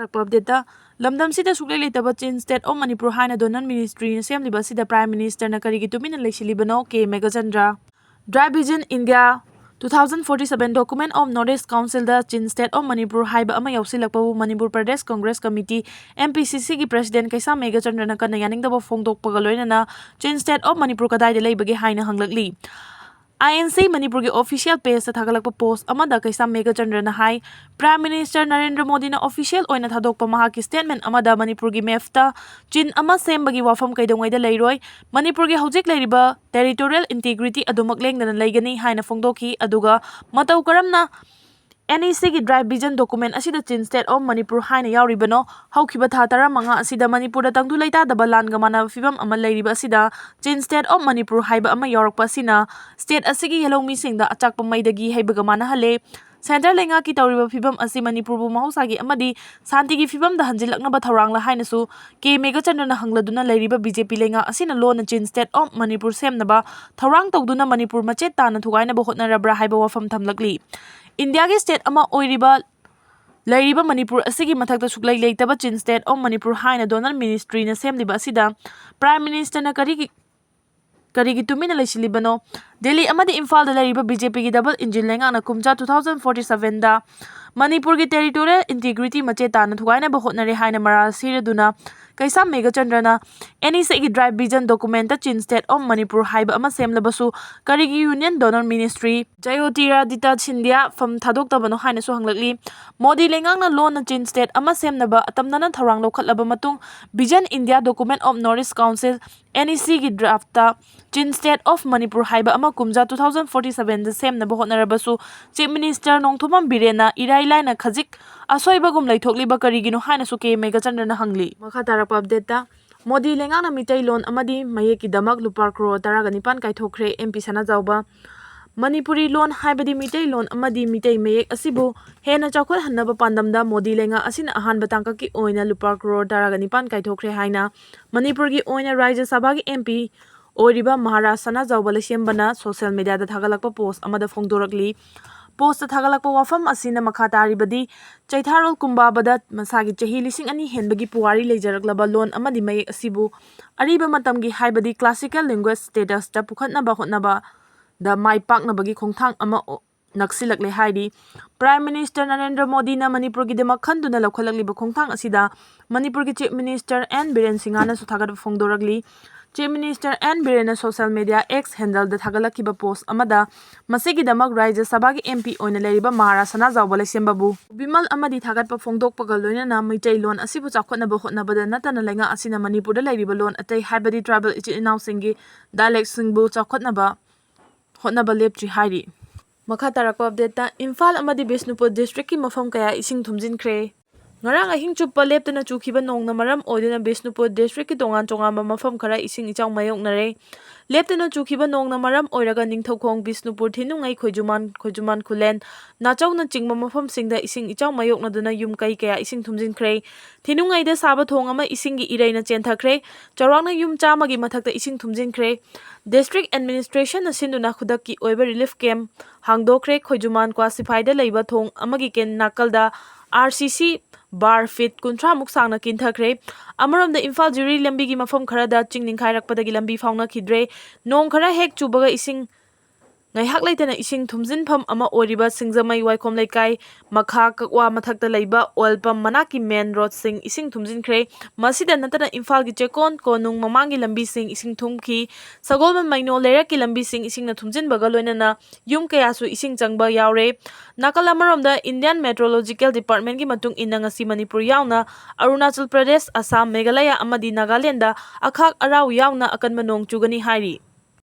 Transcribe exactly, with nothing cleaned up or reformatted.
ꯂꯥꯛꯄ ꯑꯞꯗꯦꯠꯇ, ꯂꯝꯗꯝꯁꯤꯗ ꯁꯨꯛꯂꯩ ꯂꯩꯇꯕ Chin State of Manipur ꯍꯥꯏꯅ ꯗꯣꯅꯜ ꯃꯤꯅꯤꯁꯇ꯭ꯔꯤꯅ ꯁꯦꯝꯂꯤꯕ ꯑꯁꯤꯗ ꯄ꯭ꯔꯥꯏꯝ ꯃꯤꯅꯤꯁꯇꯔꯅ ꯀꯔꯤꯒꯤ ꯇꯨꯃꯤꯟꯅ ꯂꯩꯁꯤꯜꯂꯤꯕꯅꯣ? ꯀꯦ Meghachandra. Drive Vision India two thousand forty seven Document of North East Councilꯗ Chin State of Manipur ꯍꯥꯏꯕ ꯑꯃ ꯌꯥꯎꯁꯤꯜꯂꯛꯄꯕꯨ Manipur Pradesh Congress committee, M P C Cꯒꯤ ꯄ꯭ꯔꯁꯤꯗꯦꯟ ꯀꯩꯁꯥꯝ ꯃꯦꯘꯆꯟꯗ꯭ꯔꯅ ꯀꯟꯅ ꯌꯥꯅꯤꯡꯗꯕ ꯐꯣꯡꯗꯣꯛꯄꯒ ꯂꯣꯏꯅꯅ Chin State of Manipur ꯀꯗꯥꯏꯗ ꯂꯩꯕꯒꯦ ꯍꯥꯏꯅ ꯍꯪꯂꯛꯂꯤ꯫ I N C ꯃꯅꯤꯄꯨꯔꯒꯤ ꯑꯣꯐꯤꯁꯤꯌꯦꯜ ꯄꯦꯖꯇ ꯊꯥꯒꯠꯂꯛꯄ ꯄꯣꯁ ꯑꯃꯗ ꯀꯩꯁꯥꯝ ꯃꯦꯘꯆꯟꯗ꯭ꯔꯅ ꯍꯥꯏ, ꯄ꯭ꯔꯥꯏꯝ ꯃꯤꯅꯤꯁꯇꯔ ꯅꯔꯦꯟꯗ꯭ꯔ ꯃꯣꯗꯤꯅ ꯑꯣꯐꯤꯁꯤꯌꯦꯜ ꯑꯣꯏꯅ ꯊꯥꯗꯣꯛꯄ ꯃꯍꯥꯛꯀꯤ ꯁ꯭ꯇꯦꯠꯃꯦꯟ ꯑꯃꯗ ꯃꯅꯤꯄꯨꯔꯒꯤ ꯃꯦꯞꯇ ꯆꯤꯟ ꯑꯃ ꯁꯦꯝꯕꯒꯤ ꯋꯥꯐꯝ ꯀꯩꯗꯧꯉꯩꯗ ꯂꯩꯔꯣꯏ, ꯃꯅꯤꯄꯨꯔꯒꯤ ꯍꯧꯖꯤꯛ ꯂꯩꯔꯤꯕ ꯇꯦꯔꯤꯇꯣꯔꯤꯌꯦꯜ ꯏꯟꯇꯤꯒ꯭ꯔꯤꯇꯤ ꯑꯗꯨꯃꯛ ꯂꯦꯡꯗꯅ ꯂꯩꯒꯅꯤ ꯍꯥꯏꯅ ꯐꯣꯡꯗꯣꯛꯈꯤ꯫ ꯑꯗꯨꯒ ꯃꯇꯧ ꯀꯔꯝꯅ N E Cꯒꯤ Drive Vision Document ꯑꯁꯤꯗ Chin State of Manipur ꯍꯥꯏꯅ ꯌꯥꯎꯔꯤꯕꯅꯣ? ꯍꯧꯈꯤꯕ ꯊꯥ ꯇꯔꯥꯃꯉꯥ ꯑꯁꯤꯗ ꯃꯅꯤꯄꯨꯔꯗ ꯇꯪꯗꯨ ꯂꯩꯇꯥꯗꯕ ꯂꯥꯟꯒ ꯃꯥꯟꯅꯕ ꯐꯤꯕꯝ ꯑꯃ ꯂꯩꯔꯤꯕ ꯑꯁꯤꯗ Chin State of Manipur ꯍꯥꯏꯕ ꯑꯃ ꯌꯥꯎꯔꯛꯄ ꯑꯁꯤꯅ ꯁ꯭ꯇꯦꯠ ꯑꯁꯤꯒꯤ ꯌꯦꯜꯍꯧꯃꯤꯁꯤꯡꯗ ꯑꯆꯥꯛꯄ ꯃꯩꯗꯒꯤ ꯍꯩꯕꯒ ꯃꯥꯟꯅꯍꯜꯂꯦ꯫ ꯁꯦꯟꯇ꯭ꯔꯦꯜ ꯂꯩꯉꯥꯛꯀꯤ ꯇꯧꯔꯤꯕ ꯐꯤꯕꯝ ꯑꯁꯤ ꯃꯅꯤꯄꯨꯔꯕꯨ ꯃꯍꯧꯁꯥꯒꯤ ꯑꯃꯗꯤ ꯁꯥꯟꯇꯤꯒꯤ ꯐꯤꯕꯝꯗ ꯍꯟꯖꯤꯜꯂꯛꯅꯕ ꯊꯧꯔꯥꯡꯂ ꯍꯥꯏꯅꯁꯨ ꯀꯦ ꯃꯦꯘꯆꯟꯗ꯭ꯔꯅ ꯍꯪꯂꯗꯨꯅ ꯂꯩꯔꯤꯕ B J P ꯂꯩꯉꯥꯛ ꯑꯁꯤꯅ ꯂꯣꯟꯅ Chin State of Manipur ꯁꯦꯝꯅꯕ ꯊꯧꯔꯥꯡ ꯇꯧꯗꯨꯅ ꯃꯅꯤꯄꯨꯔ ꯃꯆꯦꯠ ꯇꯥꯅ ꯊꯨꯒꯥꯏꯅꯕ ꯍꯣꯠꯅꯔꯕ꯭ꯔꯥ ꯍꯥꯏꯕ ꯋꯥꯐꯝ ꯊꯝꯂꯛꯂꯤ꯫ ꯏꯟꯗꯤꯌꯥꯒꯤ ꯁ꯭ꯇꯦꯠ ꯑꯃ ꯑꯣꯏꯔꯤꯕ ꯂꯩꯔꯤꯕ ꯃꯅꯤꯄꯨꯔ ꯑꯁꯤꯒꯤ ꯃꯊꯛꯇ ꯁꯨꯛꯂꯩ ꯂꯩꯇꯕ Chin State of Manipur ꯍꯥꯏꯅ ꯗꯣꯅꯜ ꯃꯤꯅꯤꯁꯇ꯭ꯔꯤꯅ ꯁꯦꯝꯂꯤꯕ ꯑꯁꯤꯗ ꯄ꯭ꯔꯥꯏꯝ ꯃꯤꯅꯤꯁꯇꯔꯅ ꯀꯔꯤꯒꯤ, ꯀꯔꯤꯒꯤ ꯇꯨꯃꯤꯟꯅ ꯂꯩꯁꯤꯜꯂꯤꯕꯅꯣ? ꯗꯦꯜꯂꯤ ꯑꯃꯗꯤ ꯏꯝꯐꯥꯜꯗ ꯂꯩꯔꯤꯕ B J Pꯒꯤ double engine ꯂꯩꯉꯥꯛꯅ ꯀꯨꯝꯖꯥ two thousand forty sevenꯗ ꯃꯅꯤꯄꯨꯔꯒꯤ territorial integrity ꯃꯆꯦꯠ ꯇꯥꯅ ꯊꯨꯒꯥꯏꯅꯕ ꯍꯣꯠꯅꯔꯦ ꯍꯥꯏꯅ ꯃꯔꯥꯜ ꯁꯤꯔꯗꯨꯅ ꯀꯩꯁꯥꯝ ꯃꯦꯘꯆꯟꯗ꯭ꯔꯅ N E Cꯒꯤ Drive Vision Documentꯇ Chin State of Manipur ꯍꯥꯏꯕ ꯑꯃ ꯁꯦꯝꯂꯕꯁꯨ ꯀꯔꯤꯒꯤ Union Donor Ministry ꯖꯌꯣꯇꯤꯔꯥꯗꯤꯇ ꯁꯤꯟꯙꯤꯌꯥ ꯐꯝ ꯊꯥꯗꯣꯛꯇꯕꯅꯣ ꯍꯥꯏꯅꯁꯨ ꯍꯪꯂꯛꯂꯤ꯫ ꯃꯣꯗꯤ ꯂꯩꯉꯥꯛꯅ ꯂꯣꯟꯅ Chin State ꯑꯃ ꯁꯦꯝꯅꯕ ꯑꯇꯝꯅꯅ ꯊꯧꯔꯥꯡ ꯂꯧꯈꯠꯂꯕ ꯃꯇꯨꯡ Vision India Document of North East Council, N E Cꯒꯤ draftꯇ Chin State of Manipur ꯍꯥꯏꯕ ꯑꯃ ꯀꯨꯝꯖꯥ two thousand forty sevenꯗ ꯁꯦꯝꯅꯕ ꯍꯣꯠꯅꯔꯕꯁꯨ Chief Minister ꯅꯣꯡꯊꯣꯝꯕꯝ ꯕꯤꯔꯦꯟꯅ ꯏꯔꯥꯏ ꯂꯥꯏꯅ ꯈꯖꯤꯛ ꯑꯁꯣꯏꯕꯒꯨꯝ ꯂꯩꯊꯣꯛꯂꯤꯕ ꯀꯔꯤꯒꯤꯅꯣ ꯍꯥꯏꯅꯁꯨ ꯀꯦ ꯃꯦꯘꯆꯟꯗ꯭ꯔꯅ ꯍꯪꯂꯤ꯫ ꯃꯈꯥ ꯇꯥꯔꯛꯄ ꯑꯞꯗꯦꯠꯇ, ꯃꯣꯗꯤ ꯂꯩꯉꯥꯛꯅ ꯃꯤꯇꯩ ꯂꯣꯟ ꯑꯃꯗꯤ ꯃꯌꯦꯛꯀꯤꯗꯃꯛ ꯂꯨꯄꯥ ꯀ꯭ꯔꯣꯔ ꯇꯔꯥꯒ ꯅꯤꯄꯥꯟ ꯀꯥꯏꯊꯣꯛꯈ꯭ꯔꯦ꯫ M P ꯁꯅꯥꯖꯥꯎꯕ, ꯃꯅꯤꯄꯨꯔꯤ ꯂꯣꯟ ꯍꯥꯏꯕꯗꯤ ꯃꯤꯇꯩ ꯂꯣꯟ ꯑꯃꯗꯤ ꯃꯤꯇꯩ ꯃꯌꯦꯛ ꯑꯁꯤꯕꯨ ꯍꯦꯟꯅ ꯆꯥꯎꯈꯠꯍꯟꯅꯕ ꯄꯥꯟꯗꯝꯗ ꯃꯣꯗꯤ ꯂꯩꯉꯥꯛ ꯑꯁꯤꯅ ꯑꯍꯥꯟꯕ ꯇꯥꯡꯀꯛꯀꯤ ꯑꯣꯏꯅ ꯂꯨꯄꯥ ꯀ꯭ꯔꯣꯔ ꯇꯔꯥꯒ ꯅꯤꯄꯥꯟ ꯀꯥꯏꯊꯣꯛꯈ꯭ꯔꯦ ꯍꯥꯏꯅ ꯃꯅꯤꯄꯨꯔꯒꯤ ꯑꯣꯏꯅ ꯔꯥꯖ꯭ꯌ ꯁꯚꯥꯒꯤ M P ꯑꯣꯏꯔꯤꯕ ꯃꯍꯥꯔꯥꯖ ꯁꯅꯥꯖꯥꯎꯕ ꯂꯩꯁꯦꯝꯕꯅ social mediaꯗ ꯊꯥꯒꯠꯂꯛꯄ post ꯑꯃꯗ ꯐꯣꯡꯗꯣꯔꯛꯂꯤ꯫ ꯄꯣꯁꯇ ꯊꯥꯒꯠꯂꯛꯄ ꯋꯥꯐꯝ ꯑꯁꯤꯅ ꯃꯈꯥ ꯇꯥꯔꯤꯕꯗꯤ, ꯆꯩꯊꯥꯔꯣꯜ ꯀꯨꯝꯕꯥꯕꯗ ꯃꯁꯥꯒꯤ ꯆꯍꯤ ꯂꯤꯁꯤꯡ ꯑꯅꯤ ꯍꯦꯟꯕꯒꯤ ꯄꯨꯋꯥꯔꯤ ꯂꯩꯖꯔꯛꯂꯕ ꯂꯣꯟ ꯑꯃꯗꯤ ꯃꯌꯦꯛ ꯑꯁꯤꯕꯨ ꯑꯔꯤꯕ ꯃꯇꯝꯒꯤ, ꯍꯥꯏꯕꯗꯤ classical language statusꯇ ꯄꯨꯈꯠꯅꯕ ꯍꯣꯠꯅꯕꯗ ꯃꯥꯏ ꯄꯥꯛꯅꯕꯒꯤ ꯈꯣꯡꯊꯥꯡ ꯑꯃ ꯑꯣ-, ꯅꯛꯁꯤꯜꯂꯛꯂꯦ ꯍꯥꯏꯔꯤ꯫ Prime Minister ꯅꯔꯦꯟꯗ꯭ꯔ ꯃꯣꯗꯤꯅ ꯃꯅꯤꯄꯨꯔꯒꯤꯗꯃꯛ ꯈꯟꯗꯨꯅ ꯂꯧꯈꯠꯂꯛꯂꯤꯕ ꯈꯣꯡꯊꯥꯡ ꯑꯁꯤꯗ ꯃꯅꯤꯄꯨꯔꯒꯤ Chief Minister ꯑꯦꯟ ꯕꯤꯔꯦꯟ ꯁꯤꯡꯍꯅꯁꯨ ꯊꯥꯒꯠꯄ ꯐꯣꯡꯗꯣꯔꯛꯂꯤ꯫ Chief Minister ꯑꯦꯟ ꯕꯤꯔꯦꯟꯅ social media X handleꯗ ꯊꯥꯒꯠꯂꯛꯈꯤꯕ ꯄꯣꯁ ꯑꯃꯗ ꯃꯁꯤꯒꯤꯗꯃꯛ ꯔꯥꯖ꯭ꯌ ꯁꯚꯥꯒꯤ M P ꯑꯣꯏꯅ ꯂꯩꯔꯤꯕ ꯃꯍꯥꯔꯥꯖ ꯁꯅꯥꯖꯥꯎꯕ ꯂꯩꯁꯦꯝꯕꯕꯨ ꯕꯤꯃꯜ ꯑꯃꯗꯤ ꯊꯥꯒꯠꯄ ꯐꯣꯡꯗꯣꯛꯄꯒ ꯂꯣꯏꯅꯅ ꯃꯩꯇꯩꯂꯣꯟ ꯑꯁꯤꯕꯨ ꯆꯥꯎꯈꯠꯅꯕ ꯍꯣꯠꯅꯕꯗ ꯅꯠꯇꯅ ꯂꯩꯉꯥꯛ ꯑꯁꯤꯅ ꯃꯅꯤꯄꯨꯔꯗ ꯂꯩꯔꯤꯕ ꯂꯣꯟ ꯑꯇꯩ, ꯍꯥꯏꯕꯗꯤ tribal ꯏꯆꯤꯜ ꯏꯅꯥꯎꯁꯤꯡꯒꯤ dialectꯁꯤꯡꯕꯨ ꯆꯥꯎꯈꯠꯅꯕ ꯍꯣꯠꯅꯕ ꯂꯦꯞꯇ꯭ꯔꯤ ꯍꯥꯏꯔꯤ꯫ ꯃꯈꯥ ꯇꯥꯔꯛꯄ updateꯇ, ꯏꯝꯐꯥꯜ ꯑꯃꯗꯤ ꯕꯤꯁꯅꯨꯄꯨꯔ districtꯀꯤ ꯃꯐꯝ ꯀꯌꯥ ꯏꯁꯤꯡ ꯊꯨꯝꯖꯤꯟꯈ꯭ꯔꯦ꯫ ꯉꯔꯥꯡ ꯑꯍꯤꯡ ꯆꯨꯞꯄ ꯂꯦꯞꯇꯅ ꯆꯨꯈꯤꯕ ꯅꯣꯡꯅ ꯃꯔꯝ ꯑꯣꯏꯗꯨꯅ ꯕꯤꯁꯅꯨꯄꯨꯔ districtꯀꯤ ꯇꯣꯉꯥꯟ ꯇꯣꯉꯥꯟꯕ ꯃꯐꯝ ꯈꯔ ꯏꯁꯤꯡ ꯏꯆꯥꯎ ꯃꯥꯌꯣꯛꯅꯔꯦ꯫ ꯂꯦꯞꯇꯅ ꯆꯨꯈꯤꯕ ꯅꯣꯡꯅ ꯃꯔꯝ ꯑꯣꯏꯔꯒ ꯅꯤꯡꯊꯧꯈꯣꯡ, ꯕꯤꯁꯅꯨꯄꯨꯔ, ꯊꯤꯅꯨꯡꯉꯩ, ꯈꯣꯏꯖꯨꯃꯥꯟ, ꯈꯣꯏꯖꯨꯃꯥꯟ ꯈꯨꯂꯦꯟ, ꯅꯥꯆꯧꯅꯆꯤꯡꯕ ꯃꯐꯝꯁꯤꯡꯗ ꯏꯁꯤꯡ ꯏꯆꯥꯎ ꯃꯥꯌꯣꯛꯅꯗꯨꯅ ꯌꯨꯝ ꯀꯩ ꯀꯌꯥ ꯏꯁꯤꯡ ꯊꯨꯝꯖꯤꯟꯈ꯭ꯔꯦ꯫ ꯊꯤꯅꯨꯡꯉꯩꯗ ꯁꯥꯕ ꯊꯣꯡ ꯑꯃ ꯏꯁꯤꯡꯒꯤ ꯏꯔꯩꯅ ꯆꯦꯟꯊꯈ꯭ꯔꯦ꯫ ꯆꯥꯎꯔꯥꯛꯅ ꯌꯨꯝ ꯆꯥꯝꯃꯒꯤ ꯃꯊꯛꯇ ꯏꯁꯤꯡ ꯊꯨꯝꯖꯤꯟꯈ꯭ꯔꯦ꯫ District administrationꯅ ꯁꯤꯟꯗꯨꯅ ꯈꯨꯗꯛꯀꯤ ꯑꯣꯏꯕ relief camp ꯍꯥꯡꯗꯣꯛꯈ꯭ꯔꯦ꯫ ꯈꯣꯏꯖꯨꯃꯥꯟ ꯀ꯭ꯋꯥꯁꯤꯐꯥꯏꯗ ꯂꯩꯕ ꯊꯣꯡ ꯑꯃꯒꯤ ꯀꯦꯟ ꯅꯥꯀꯜꯗ R C C bar feet ꯀꯨꯟꯊ꯭ꯔꯥꯃꯨꯛ ꯁꯥꯡꯅ ꯀꯤꯟꯊꯈ꯭ꯔꯦ꯫ ꯑꯃꯔꯣꯝꯗ ꯏꯝꯐꯥꯜ ꯖꯤꯔꯤ ꯂꯝꯕꯤꯒꯤ ꯃꯐꯝ ꯈꯔꯗ ꯆꯤꯡ ꯅꯤꯡꯈꯥꯏꯔꯛꯄꯗꯒꯤ ꯂꯝꯕꯤ ꯐꯥꯎꯅꯈꯤꯗ꯭ꯔꯦ꯫ ꯅꯣꯡ ꯈꯔ ꯍꯦꯛ ꯆꯨꯕꯒ ꯏꯁꯤꯡ ꯉꯥꯏꯍꯥꯛ ꯂꯩꯇꯅ ꯏꯁꯤꯡ ꯊꯨꯝꯖꯤꯟꯐꯝ ꯑꯃ ꯑꯣꯏꯔꯤꯕ ꯁꯤꯡꯖꯃꯩ ꯋꯥꯏꯈꯣꯝ ꯂꯩꯀꯥꯏ ꯃꯈꯥ ꯀꯛꯋꯥ ꯃꯊꯛꯇ ꯂꯩꯕ oil pump ꯃꯅꯥꯛꯀꯤ main roadꯁꯤꯡ ꯏꯁꯤꯡ ꯊꯨꯝꯖꯤꯟꯈ꯭ꯔꯦ꯫ ꯃꯁꯤꯗ ꯅꯠꯇꯅ ꯏꯝꯐꯥꯜꯒꯤ ꯆꯦꯛꯀꯣꯟ ꯀꯣꯅꯨꯡ ꯃꯃꯥꯡꯒꯤ ꯂꯝꯕꯤꯁꯤꯡ ꯏꯁꯤꯡ ꯊꯨꯝꯈꯤ꯫ ꯁꯒꯣꯜꯕꯟ ꯃꯩꯅꯣ ꯂꯩꯔꯛꯀꯤ ꯂꯝꯕꯤꯁꯤꯡ ꯏꯁꯤꯡꯅ ꯊꯨꯝꯖꯤꯟꯕꯒ ꯂꯣꯏꯅꯅ ꯌꯨꯝ ꯀꯌꯥꯁꯨ ꯏꯁꯤꯡ ꯆꯪꯕ ꯌꯥꯎꯔꯦ꯫ ꯅꯥꯀꯜ ꯑꯃꯔꯣꯝꯗ Indian Meteorological Departmentꯀꯤ ꯃꯇꯨꯡ ꯏꯟꯅ ꯉꯁꯤ ꯃꯅꯤꯄꯨꯔ ꯌꯥꯎꯅ ꯑꯔꯨꯅꯥꯆꯜ ꯄ꯭ꯔꯗꯦꯁ, ꯑꯁꯥꯝ, ꯃꯦꯘꯥꯂꯌꯥ ꯑꯃꯗꯤ ꯅꯥꯒꯥꯂꯦꯟꯗ ꯑꯈꯥꯛ ꯑꯔꯥꯎ ꯌꯥꯎꯅ ꯑꯀꯟꯕ ꯅꯣꯡ ꯆꯨꯒꯅꯤ ꯍꯥꯏꯔꯤ꯫